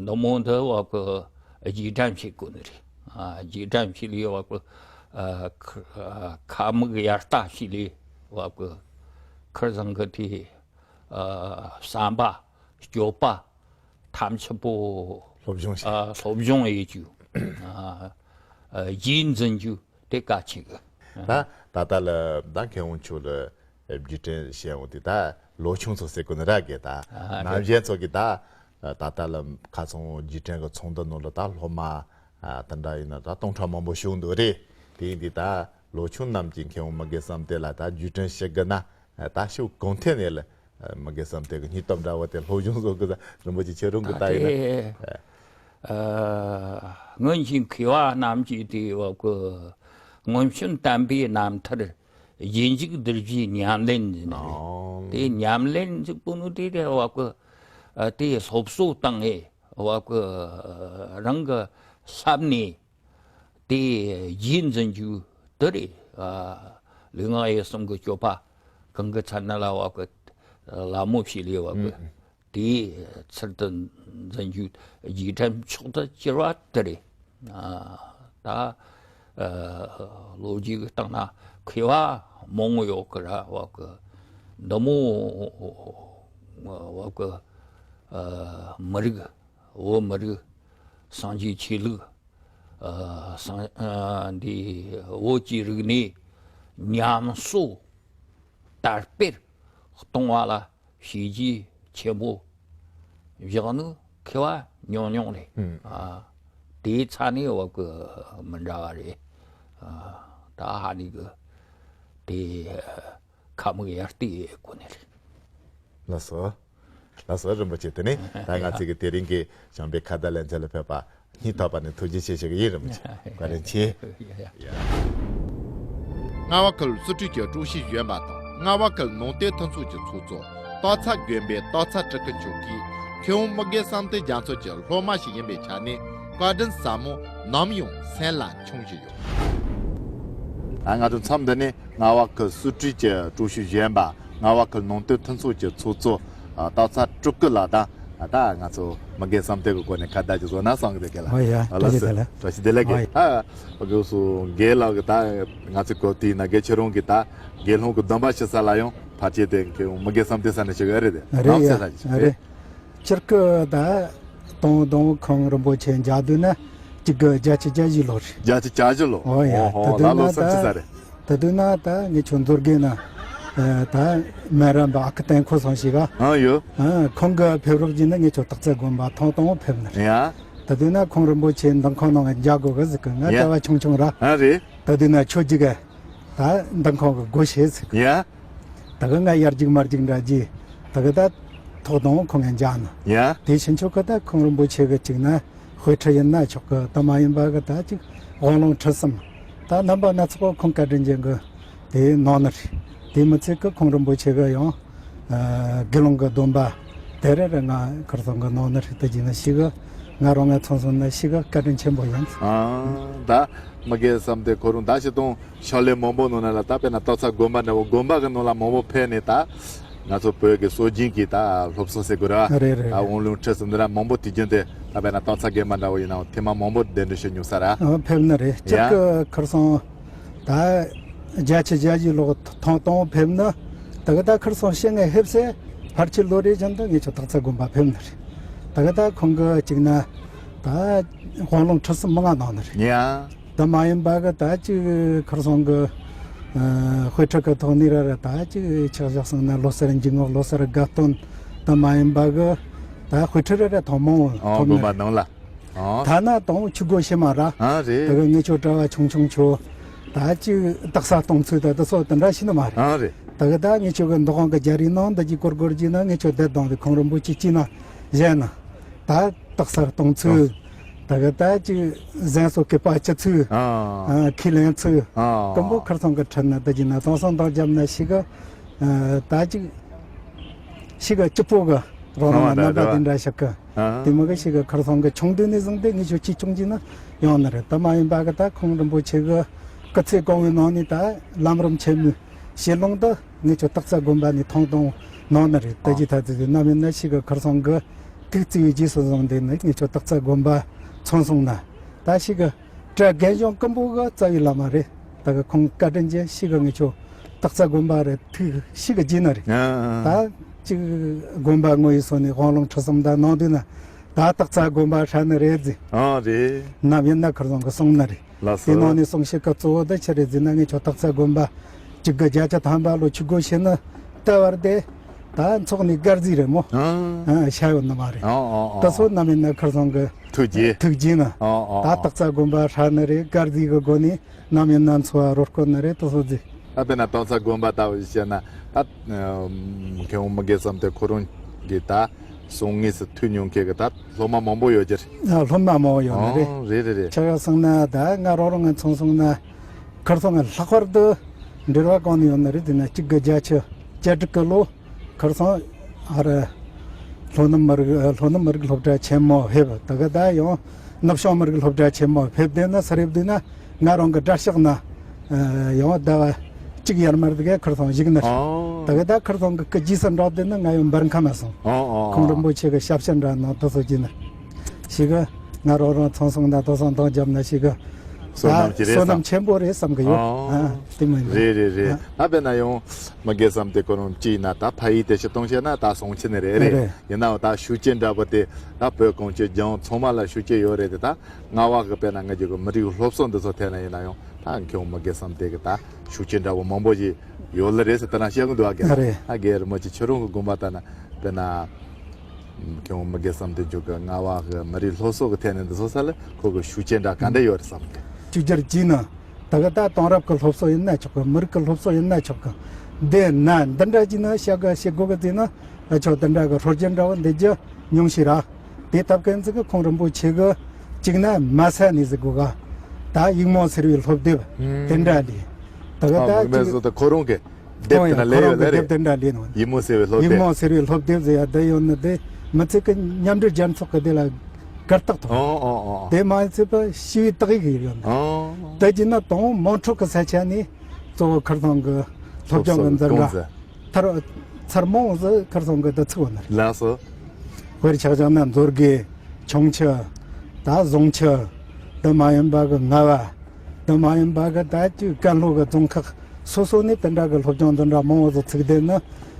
འདི་མོ་འདི་བབ་གི་རྗེས་དྲན་བྱེད་དགོས་ནི་རེད། ཨ། རྗེས་དྲན་བྱེད་ལས་བབ་གི། ཨ། ཁ་ཨ། ཁ་མིག་ཡར་ལྟ་བྱེད་ལས་བབ་གི། ཁིར་ཚང་གི་དེ། ཨ། བསམ་པ། སྤྱོད་པ། ཐམས་ཅད་པོ། སློབ་སྦྱོང་བྱེད། ཨ། སློབ་སྦྱོང་ཡེད་རྒྱུ། ཨ། ཨ། རྗེས་འཛིན་རྒྱུ་དེ་གལ་ཆེ་གི། ད་ད་ལྟ་ལ་ད་མཁས་དབང་མཆོག་ལ་བརྒྱུད་འཕྲིན་བྱས་འོང་དུས་ད་ལོ་ཆུང་ཚོ་ཟེར་དགོས་ནི་ར་གི། ད། ཨ། ནམ་རྒྱུན་ཚོ་གི་ད་ད་ལྟ་ལ་ཁ་སང་བརྒྱུད་འཕྲིན་གི་ཚོགས་འདུ་ནང་ལ་ད་སློབ་མ། ཨ། དེ་འདྲ་ཡིན་ན་ད་སྟོང་ཕྲག་མང་པོ་ཞུགས་འདུག་རེད། དེ་ཡིན་དུས་ད་ལོ་ཆུང་རྣམས་ཀྱིས་མཁས་དབང་མི་དགེ་བསམ་གཏན་ལ་ད་བརྒྱུད་འཕྲིན་ཞུ་དགོས་ན། ད་ཤུགས་གང་ཐད་ནས་ལ་མི་དགེ་བསམ་གཏན་གྱི་སྙིང་སྟོབས་འདྲ་བོ་དེ་སློབ་སྦྱོང་བཟོ་དགོས་ས་རིན་པོ་ཆེ་ཁྱེད་རང་གི་ད་ལྟ་ཡིན་ན། དེ། ཨ། སྔོན་གྱི་མཁས་པ་རྣམས་ཀྱིས་དེ་བབ་གི། སྔོན་བྱོན་བསྟན་པའི་རྣམ་ཐར་རྗེས་འཇུག་བསྡུ་བའི་ཉམས་ལེན་ཟེར་ནི་རེད། ཨོ། དེ་ཉམས་ལེན་ཟེར་པོ་ནི་དེ་དེ་བབ་གི། ཨ། དེ་སློབ་གསོ་བཏང་ངེ་བབ་གི། རང་གི་བསླབ་ནས། དེ་རྗེས་འཛིན་རྒྱུ་དེ་རེད། ཨ། ལུས་ངག་ཡིད་གསུམ་གྱི་སྤྱོད་པ་གང་གི་ཚད་ན་ལ་བབ་གི། ལད་མོ་བྱེད་ལས་བབ་གི། ཨུ། དེ་ཚུལ་དུ་འཛིན་རྒྱུ་རྗེས་དྲན་མཆོག་ཏུ་གྱུར་བ་དེ་རེད། ཨ། ད། ཨ། ལོ་རྒྱུས་ཀྱི་སྟེང་ན་མཁས་པ་མང་པོ་ཡོད་གི་ར་བབ་གི། འདི་མོ་བབ་གི། ཨ། མི་རིགས། བོད་མི་རིགས། སངས་རྒྱས་ཆོས་ལུགས། ཨ། སངས། ཨ། འདི་བོད་ཀྱི་རིག་གནས་ཉམས་གསོ་དར་སྤེལ་གཏོང་བ་ལ་བྱས་རྗེས་ཆེན་པོ་བཞག་ནི་མཁས་པ་ཉུང་ཉུང་རེད། ཨུམ། ཨ། དེའི་ཆ་ནས་བབ་གི་མི་འདྲ་བ་རེད། ཨ། ད་ཧ་ནི་གི་དེ། ཁ་མིག་ཡར་བལྟས་དགོས་ནི་རེད། ལགས་སོ། ལགས་སོ་རིན་པོ་ཆེ། དེ་ནས་ད་ང་ཚོས་ཀྱི་དེ་རིང་གི་བྱམས་པའི་ཁ་བརྡ་ལེ་ཚན་ལ་ཕེབས་པ་སྙིང་ཐག་པ་ནས་ཐུགས་རྗེ་ཆེ་ཞུ་གི་ཡིན། རིན་པོ་ཆེ་བཀའ་དྲིན་ཆེ། རྔ་བ་ཁུལ་སུ་ཁྲུས་ཀྱི་ཀྲུའུ་ཞི་གཞོན་པ་དང་རྔ་བ་ཁུལ་ནང་བསྟན་མཐུན་ཚོགས་ཀྱི་ཚོགས་གཙོ་སྟག་ཚང་དགོན་པའི་སྟག་ཚང་སྤྲུལ་སྐུ་མཆོག་གིས་མཁས་དབང་མི་དགེ་བསམ་གཏན་རྒྱ་མཚོ་གྱི་སློབ་མ་ཞིག་ཡིན་པའི་ཆ་ནས་བཀའ་དྲིན་ཟབ་མོ་ནམ་ཡང་སེམས་ལ་འཆང་བཞིན་ཡོད། ད་ང་ཚོ་མཚམས་འདི་ནས་རྔ་བ་ཁུལ་སུ་ཁྲུས་ཀྱི་ཀྲུའུ་ཞི་གཞོན་པ། རྔ་བ་ཁུལ་ནང་བསྟན་མཐུན་ཚོགས་ཀྱི་ཚོགས་གཙོ། ཨ། སྟག་ཚང་སྤྲུལ་སྐུ་ལགས་དང་། ད་ང་ཚོ་མི་དགེ་བསམ་གཏན་གྱི་སྐོར་ནས་ཁ་བརྡ་ཅིག་བཟོ་ན་བསམ་གི་འདུག་ག་ལགས། ཨོ་ཡ། ཨ། ལགས་སོ། བཀྲ་ཤིས་བདེ་ལེགས། བཀྲ་ཤིས་བདེ་ལེགས། ཨོ་ཡ། ད་དགེ་བསུ་རྒན་ལགས་ཀྱིས་ད་ང་ཚོའི་གོ་དུས་ན་དགེ་ཁྱེད་རང་གིས་ད་དགེ་སློང་གི་སྡོམ་པ་ཞུ་ས་ལ་ཡང་ཕལ་ཆེར་དེ་མི་དགེ་བསམ་གཏན་ས་ནས་ཞུ་གི་རེད་དེ། རེད་ཡ། རེད། སྤྱིར་སྐུ་ད་དང་དང་ཁོང་རིན་པོ་ཆེ་མཇལ་དུས་ན་གཅིག་གི་བརྒྱད་ཅུ་གྱ་བཞི་ལོ་རེད། བརྒྱད་ཅུ་གྱ་བཞི་ལོ། ཨོ་ཡ། ཨོ་ཧོ། ད་དུས་ལ་ན་ལོ་ད་སུམ་ཅུ་ཙམ་རེད། ད་དུས་ན་ད་ངེད་ཆོ་མཛོད་དགེ་ན་ད་སྨན་རམས་པ་ཨ་ཁུ་བསྟན་འཁོར་སོང་ཞིག་ག་ཨ་ཡོ། ཨ། ཁོང་གི་ཕེབས་རོགས་བྱས་ན་ངེད་ཆོ་སྟག་ཚང་དགོན་པ་ཐོང་ཐོང་ཕེབས་ནི་རེད། ཡ། ད་དུས་ན་ཁོང་རིན་པོ་ཆེ་འདུ་ཁང་ནང་ང་མཇལ་དགོས་གི་ཟིག་གི། ང་ཡ། གྲྭ་བ་ཆུང་ཆུང་ར། ཨ་རེད། ད་དུས་ན་ཁྱོད་ཅིག་ག་ད་འདུ་ཁང་གི་སྒོ་ཕྱེ་ཟིག་གི། ཡ། ད་གི་ང་ཡར་རྒྱུག་མར་རྒྱུག་འདྲ་རྒྱུ། ད་གི་ད་ཐོག་དང་ཁོང་ང་མཇལ་ནི། ཡ། དེ་ཕྱིན་ཆོག་གི། ད་ཁོང་རིན་པོ་ཆེ་གི་གཅིག་ན་དཔེ་ཁྲིད་ཡིན་ན་ཆོག་གི། ད་མ་ཡིན་པ་གི་ད་ཅིག་དབང་ལུང་ཁྲིད་གསུམ་ད་རྣམ་པ་སྣ་ཚོགས་ཁོང་བཀའ་དྲིན་ཅན་གི་དེ་གནང་ནི་རེད། དེ་མི་ཚད་གི་ཁོང་རིན་པོ་ཆེ་གི་ཡང་ཨ་དགེ་སློང་གི་སྡོམ་པ་དེ་རེ་རེ་ང་ཁར་སང་གི་གནང་ནི་རེད། དེ་བྱས་ན་ཞེ་གི་ང་རང་ང་མཚོན་སོང་ན་ཞེ་གི་བཀའ་དྲིན་ཆེན་པོ་ཡིན། ཨ། ད་མི་དགེ་བསམ་གཏན་ཁོ་རང་ད་སྤྱིར་བཏང་ཕྱག་ལས་མང་པོ་ནང་ན་ལ་ད་དཔེར་ན་སྟག་ཚང་དགོན་པ་འདྲ་བོ་དགོན་པ་གི་ནང་ལ་མང་པོ་ཕེབས་ནས་ད་ང་ཚོ་བོད་ཀྱི་སྲོལ་རྒྱུན་གྱི་ད་སློབ་གསོ་ཟེར་དགོས་ར། རེད་རེད། ད་དབང་ལུང་ཁྲིད་གསུམ་འདི་ར་མང་པོ་དུས་རྒྱུན་དེ་ད་དཔེར་ན་སྟག་ཚང་དགོན་པ་འདྲ་བོ་ཡིན་ནའང་ཐེངས་མ་མང་པོ་གདན་འདྲེན་ཞུ་མྱོང་ས་ར། ཨ། ཕེབས་ནི་རེད། སྤྱིར་ཡ། གི་ཁར་སང་ད་བརྒྱད་ཅུ་གྱ་བཞི་ལོ་ཐོང་ཐོང་ཕེབས་ནི། ད་གི་ད་ཁར་སང་ཤེས་ངེས་ཕེབས་སེ་ཕལ་ཆེར་ལོ་རེ་བཞིན་དུ་ངེད་ཆོ་སྟག་ཚང་དགོན་པ་ཕེབས་ནི་རེད། ད་གི་ད་ཁོང་གི་གཅིག་ན་ད་དབང་ལུང་ཁྲིད་གསུམ་མང་ང་གནང་ནི་རེད། ཡ། ད་མ་ཡིན་པ་གི་ད་ཅིག་ཁར་སང་གི་ཨ་དཔེ་ཁྲིད་གི་ཐོག་ནས་ར་ར་ད་ཅིག་ཆ་བཞག་སོང་ན་ལོ་གསར་འཇུག་ངོགས་ལོ་གསར་དགའ་སྟོན། ད་མ་ཡིན་པ་གི་ད་དཔེ་ཁྲིད་ར་ར་ཐོག་མང་བོ། ཨོ་ཐོག་དགོན་མ་པ་ནང་ལ། ཨོ། ཐ་ན་དང་ཆུ་སྒོ་ཕྱེ་མ་ར། ཨ་རེད། ད་གི་ངེད་ཆོ་གྲྭ་བ་ཆུང་ཆུང་ཆོ་ད་ཅིག་སྟག་ས་སྟོང་ཚོད་ད་ད་སོ་དེ་འདྲ་ཤི་ནི་མ་རེད། ཨ་རེད། ད་གི་ད་ངེད་ཆོ་གི་འདུ་ཁང་གི་རྒྱ་རིགས་ནང་ད་ཅིག་སྐོར་སྐོར་གྱིས་ན་ངེད་ཆོ་བསྡད་དང་དེ་ཁོང་རིན་པོ་ཆེ་གཅིག་ན་གཞན་ན་ད་སྟག་ས་སྟོང་ཚོད། ད་གི་ད་ཅིག་གཟན་སོགས་གི་པ་ཅི་ཚུ། ཨ། ཨ། ཁས་ལེན་ཚུ། ཨ། ཀུན་པོ་ཁར་སང་གི་ཁྲིད་ན་ད་ཅིག་ན་དེང་སང་འདང་བརྒྱབ་ན་ཤི་གི། ཨ། ད་ཅིག་ཤི་གི་སྐྱིད་པོ་གི་རང་རང་ལ་རྣམ་པ་དེ་འདྲ་ཞིག་གི། ཨ། དེ་མོ་གི་ཤི་གི་ཁར་སང་གི་ཆུང་དུས་ནས་བཟུང་སྟེ་ངེད་ཆོ་ཅིག་ཆུང་ཅིག་ན་ཡོང་ནི་རེད། ད་མ་ཡིན་པ་གི་ད་ཁོང་རིན་པོ་ཆེ་གི་སྐུ་ཚེ་གང་བོའི་ནང་ནས་ད་ལམ་རིམ་ཆེན་མོའི་ཞལ་ལུང་དུ་ངེད་ཆོ་སྟག་ཚང་དགོན་པ་ནས་ཐོང་ཐོང་གནང་ནི་རེད། ད་ཨ། ཅི་ཐ་ཚི་ནམ་ཡིན་ན་ཤི་གི་ཁར་སང་གི་དུས་ཚིགས་རྗེས་སུ་བཟུང་སྟེ་ནི་ངེད་ཆོ་སྟག་ཚང་དགོན་པ་ཚང་སོང་ན་ད་ཤི་གི་གྲྭ་རྒན་གཞོན་ཀུན་པོ་གི་རྩ་བའི་བླ་མ་རེད། ད་གི་ཁོང་བཀའ་དྲིན་གྱིས་ཤི་གི་ངེད་ཆོ་སྟག་ཚང་དགོན་པ་རེད། ཐུགས་ཤི་གི་རྗེས་ནི་རེད། ཨ། ད་ཅིག་དགོན་པ་ངོ་ཡི་སོ་ནས་དབང་ལུང་ཁྲིད་གསུམ་ད་གནང་དུས་ན་ད་སྟག་ཚང་དགོན་པ་ཧྲ་ནི་རེད་ཟེ། ཨ་རེད། ནམ་ཡིན་ན་ཁར་སང་གི་གསུང་ནི་རེད། ལགས་སོ། དེ་ནང་ནས་གསུང་བཤད་ཀྱི་གཙོ་བོ་འདི་ཆི་རེད་ཟེར་ན་ངེད་ཆོ་སྟག་ཚང་དགོན་པ་གཅིག་དགུ་བརྒྱད་ཅུ་ཐམ་པ་ལོ་ཆུ་སྒོ་ཕྱེ་ནི་ལྟ་བར་དེ་ད་ཚོགས་ནི་སྒར་རྩིས་རེད་མོ། ཨ། ཨ། ཤ་ཡོད་ནི་མ་རེད། ཨ། ཨ། ཨ། ད་སོ་ནམ་ཡིན་ན་ཁར་སང་གི་ཐུགས་རྗེ། ཐུགས་རྗེ་ནི། ཨ། ཨ། ད་ཨ། སྟག་ཚང་དགོན་པ་ཧྲ་ནི་རེད། སྒར་རྩིས་གི་སྒོ་ནས་ནམ་ཡིན་ན་འཚོ་བ་རོལ་དགོས་ནི་རེད། ད་སོ་ཟེ། ད་དཔེར་ན་སྟག་ཚང་དགོན་པ་ལྟ་བུ་བཤད་ན་ད་མཁན་པོ་མི་དགེ་བསམ་གཏན་ཁོ་རང་གི་ད་གསུང་དངོས་སུ་ཐོས་མྱོང་མཁན་གི་ད་སློབ་མ་མང་པོ་ཡོད་ཀྱི་རེད། ཨ། སློབ་མ་མང་པོ་ཡོད་ནི་རེད། ཨོ། རེད་རེད་རེད། ཆ་ག་སོང་ན་ད་ང་རང་རང་ང་ཚང་སོང་ན་ཁར་སང་ང་ལྷག་པར་དུ་འབྲེལ་བ་གང་ནས་ཡོད་ནི་རེད་ཟེར་ན་གཅིག་དགུ་བརྒྱད་ཅུ་གྱ་དྲུག་གི་ལོ་ཁར་སང་ཨ་ར་ལྷོ་ནུབ་མི་རིགས་ལྷོ་ནུབ་མི་རིགས་སློབ་གྲྭ་ཆེན་མོ་ཕེབས། ད་ག་ད་ཡང་ནུབ་བྱང་མི་རིགས་སློབ་གྲྭ་ཆེན་མོ་ཕེབས། དེ་ན་ས་རེབ་དེ་ན་ང་རང་གི་གྲྭ་ཤག་ན་ཡང་ཟླ་བ་གཅིག་ཡར་མར་དེ་ག་ཁར་སང་བཞུགས་ནི་རེད། ཨོ། ད་ག་ད་ཁར་སང་གི་སྐུ་རྗེས་སུ་འབྲངས་དེ་ན་ང་ཡང་འབར་ཁམས་སོང་། ཨོ། ཨོ། ཁོང་རིན་པོ་ཆེ་གི་ཞབས་ཕྱི་འདྲ་གནང་དུ་སོ་གྱིས་ནི་ཞིག་གི་ང་རང་རང་ཚང་སོང་ན་དེང་སང་འདང་བརྒྱབ་ན་ཞིག་གི་བསོད་ནམས་ཅིག་རེད་བསོད་བསམ། ནམས་ཆེན་པོ་རེད་བསམ་གི་ཡོད། ཨོ། ཨ། དེ་མིན་རེད་རེད་རེད། ཨ། ད་དཔེར་ན་ཡང་མི་དགེ་བསམ་གཏན་ཁོ་རང་གཅིག་ན་ད་ཕ་ཡུལ་དེ་ཕྱི་གཏོང་བྱས་ན་ད་སོང་ཆི་ནི་རེད་རེད། རེད། ཡིན་ནའང་ད་ཤུགས་རྐྱེན་འདྲ་པོ་དེ་ད་བོད་གངས་ཅན་ལྗོངས་ཚང་མ་ལ་ཤུགས་རྐྱེན་ཡོད་རེད་དེ། ད་རྔ་བ་གི་དཔེར་ན་ང་ཚོ་གི་མི་རིགས་སློབ་གསོ་འདི་ཚོ་ཐད་ན་ཡིན་ན་ཡང་ད་མཁན་པོ་མི་དགེ་བསམ་གཏན་གི་ད་ཤུགས་རྐྱེན་འདྲ་པོ་མང་པོ་ཞིག་ཡོད་ལེ་རེད་ཟེར་དེ་རང་བཤད་གི་འདུག་ཨ། རྒན་རེད། ཨ། རྒན་རིན་པོ་ཆེ་ཁྱོད་རང་གི་དགོངས་པ་ལྟར་ན་དཔེར་ན། མཁན་པོ་མི་དགེ་བསམ་གཏན་མཆོག་གི་རྔ་བ་གི་མི་རིགས་སློབ་གསོ་གི་ཐད་ནས་འདི་ཚོ་ས་ལ་ཁོ་གི་ཤུགས་རྐྱེན་འདྲ་ག་འདྲ་ཡོད་རེད་བསམ་གི། གཅིག་གྱུར་གྱིས་ནི་ད་ག་ད་དེང་རབས་ཀྱི་སློབ་གསོ་ཡིན་ན་ཆོག་གི། མི་རིགས་ཀྱི་སློབ་གསོ་ཡིན་ན་ཆོག་གི། འདི་ན་འདི་འདྲ་གྱིས་ནི་བཤད་གི་བཤད་དགོས་གི་ཟེར་ན་ཨ་ཆོག་འདི་འདྲ་གི་སྲོལ་རྒྱུན་འདྲ་བོ་འདི་རྒྱུ་ཉུང་ཤས་ར། དེ་ཐབས་མཁན་ཚིག་གི་ཁོང་རིན་པོ་ཆེ་གི་གཅིག་ན་མ་ས་ནས་ཟེར་དགོས་ག། ད་ཡིག་རྨོངས་སེལ་བའི་སློབ་དེབ་དེ་འདྲ་ལས། ད་ག་ཨ་ད་མིག་དམར་གཅིག་བཟོ་ད་ཁོ་རང་གི་དེབ་དེ་ན་ལས་ཡོད་ལ་རེད། དེབ་དེ་འདྲ་ལས་ནོ། ཡིག་རྨོངས་སེལ་བའི་སློབ་དེབ། ཡིག་རྨོངས་སེལ་བའི་སློབ་དེབ་ཟེར་ཡ་དེ་ཡོད་ནི་དེ་མི་ཚེ་གི་མཉམ་འབྲེལ་རྒྱལ་ཚོགས་གི་དེ་ལ་གར་སྟེགས་ཐོག་ཨོ་ཨོ་ཨོ། དེ་མ་ཚད་པ་ཞི་བའི་དག་ཡིག་ཡོད་ནི། ཨོ། དེ་གྱིས་ན་དང་མང་ཕྲུག་གི་ས་ཆ་ནས་གཙོ་བོ་ཁར་སང་གི་སློབ་སྦྱོང་གི་འཛིན་གྲྭ་ཚར་ཚར་མང་བོ་ཟིག་ཁར་སང་གི་དེ་ཚུགས་ཡོད་ནི་རེད། ལགས་སོ། དཔེར་ཆ་བཞག་ན་མཛོད་དགེ། ཁྱུང་མཆུ། ད་བཟུང་ཆུ། དེ་མ་ཡིན་པ་གི་རྔ་བ། དེ་མ་ཡིན་པ་གི་ད་ཅིག་ཀན་ལྷོ་གི་རྫོང་ཁག་སོ་སོ་ནས་དེ་འདྲ་གི་སློབ་སྦྱོང་འདི་འདྲ་མང་བོ་ཟིག་ཚུགས་དེ་ནི་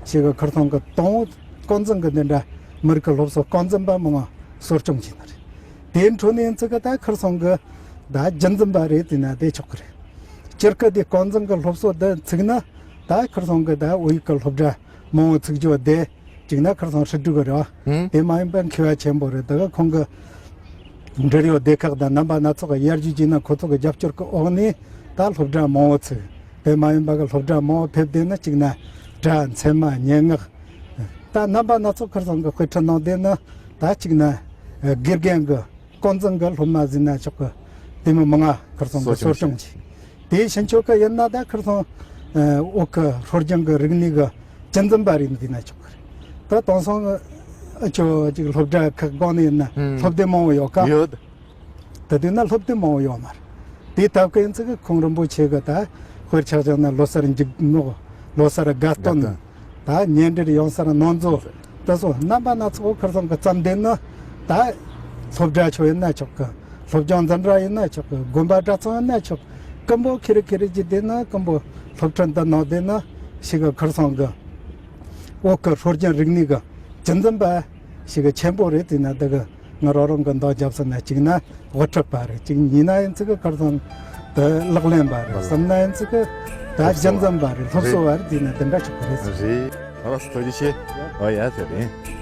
ཞིག་གི་ཁར་སང་གི་དང་བོ་རྐང་འཛིན་གི་འདི་འདྲ་མི་རིགས་གི་སློབ་གསོ་རྐང་འཛིན་པ་མང་བ་གསོ་སྐྱོང་བྱས་ནི་རེད། དེའི་འཕྲོ་ནས་ཡིན་ཚུལ་གི་ད་ཁར་སང་གི་ད་རྒྱུན་འཛིན་པ་རེད་ཟེར་ན་དེ་ཆོག་གི་རེད། སྤྱིར་གི་དེ་རྐང་འཛིན་གི་སློབ་གསོ་འདི་ཚུགས་ན་ད་ཁར་སང་གི་ད་བོད་ཡིག་གི་སློབ་གྲྭ་མང་བོ་ཚུགས་རྒྱུ་བདེ། གཅིག་ན་ཁར་སང་ཧྲིལ་སྒྲུག་གི་རེད་བ། ཧུམ། དེ་མ་ཡིན་པ་མཁས་པ་ཆེན་པོ་རེད། ད་ག་ཁོང་གི་འབྲེལ་ཡོད་སྡེ་ཁག་དང་རྣམ་པ་སྣ་ཚོགས་ཀྱི་ཡར་རྒྱས་བྱས་ན་ཁོ་ཚོ་གི་རྒྱབ་སྐྱོར་གི་འོག་ནས་ད་སློབ་གྲྭ་མང་བོ་ཚུགས། དེ་མ་ཡིན་པ་གི་སློབ་གྲྭ་མང་བོ་ཕེབས་བསྡད་ན་གཅིག་ན་སྒྲ་ཚད་མ་སྙན་ངག་ད་རྣམ་པ་སྣ་ཚོགས་ཁར་སང་གི་དཔེ་ཁྲིད་གནང་བསྡད་ན་ད་གཅིག་ན་དགེ་རྒན་གི་རྐང་འཛིན་གི་སློབ་མ་ཟེར་ན་ཆོག་གི། དེ་མི་མང་ང་ཁར་སང་གི་གསོ་སྐྱོང་བྱས། དེའི་ཕྱིན་ཆད་གི་ཡིན་ན་ད་ཁར་སང་ཨ་བོད་གི་སྲོལ་རྒྱུན་གི་རིག་གནས་གི་རྒྱུན་འཛིན་པ་རེད་ཟེར་ན་ཆོག་གི་རེད། ད་དེང་སང་ཨ་ཆོ་ཅིག་སློབ་གྲྭ་ཁག་སྒང་ནས་ཡིན་ན་ཧུམ། སློབ་དེབ་མང་བོ་ཡོད་ཀ། ཡོད། ད་དུས་ན་སློབ་དེབ་མང་བོ་ཡོད་མ་རེད། དེའི་ཐབས་གི་ཡིན་ཚུལ་གི་ཁོང་རིན་པོ་ཆེ་གི་ད་དཔེར་ཆ་བཞག་ན་ལོ་གསར་འཇུག་ངོགས། ལོ་གསར་དགའ་སྟོན། དགའ་སྟོན། ད་ཉེ་འབྲེལ་ཡང་སར་ནོར་འཛོལ། དེ་ཚོ་རྣམ་པ་སྣ་ཚོགས་ཁར་སང་གི་བརྩམས་བསྡད་ནི་ད་སློབ་གྲྭ་ཆོ་ཡིན་ན་ཆོག་གི། སློབ་སྦྱོང་འཛིན་གྲྭ་ཡིན་ན་ཆོག་གི། དགོན་པ་གྲྭ་ཚང་ཡིན་ན་ཆོག་གི། ཀུན་པོ་ཁེ་རེ་ཁེ་རེ་ཅིག་བསྡད་ན་ཀུན་པོ་སློབ་ཁྲིད་འདི་ནང་བསྡད་ན་ཞིག་གི་ཁར་སང་གི་བོད་གི་སྲོལ་རྒྱུན་རིག་གནས་གི་རྒྱུན་འཛིན་པ་ཞིག་གི་ཆེན་པོ་རེད་ཟེར་ན་འདི་གི་ང་རང་རང་གི་འདང་རྒྱབ་ཟིན་ན་གཅིག་ན་དབུ་ཁྲིད་པ་རེད། གཅིག་ཉིས་ན་ཡིན་ཚིག་གི་ཁར་སང་དེ་ལག་ལེན་པ་རེད། གསུམ་ན་ཡིན་ཚིག་གི་ད་སློབ་གསོ་རྒྱུན་འཛིན་པ་རེད། སློབ་གསོ་བ་རེད་ཟེར་ན་དེ་འདྲ་ཆོག་གི་རེད། རེད། ཨ་ལགས་སོ། ཐུགས་རྗེ་ཆེ། ཨོ་ཡ་ཟེར་རེད།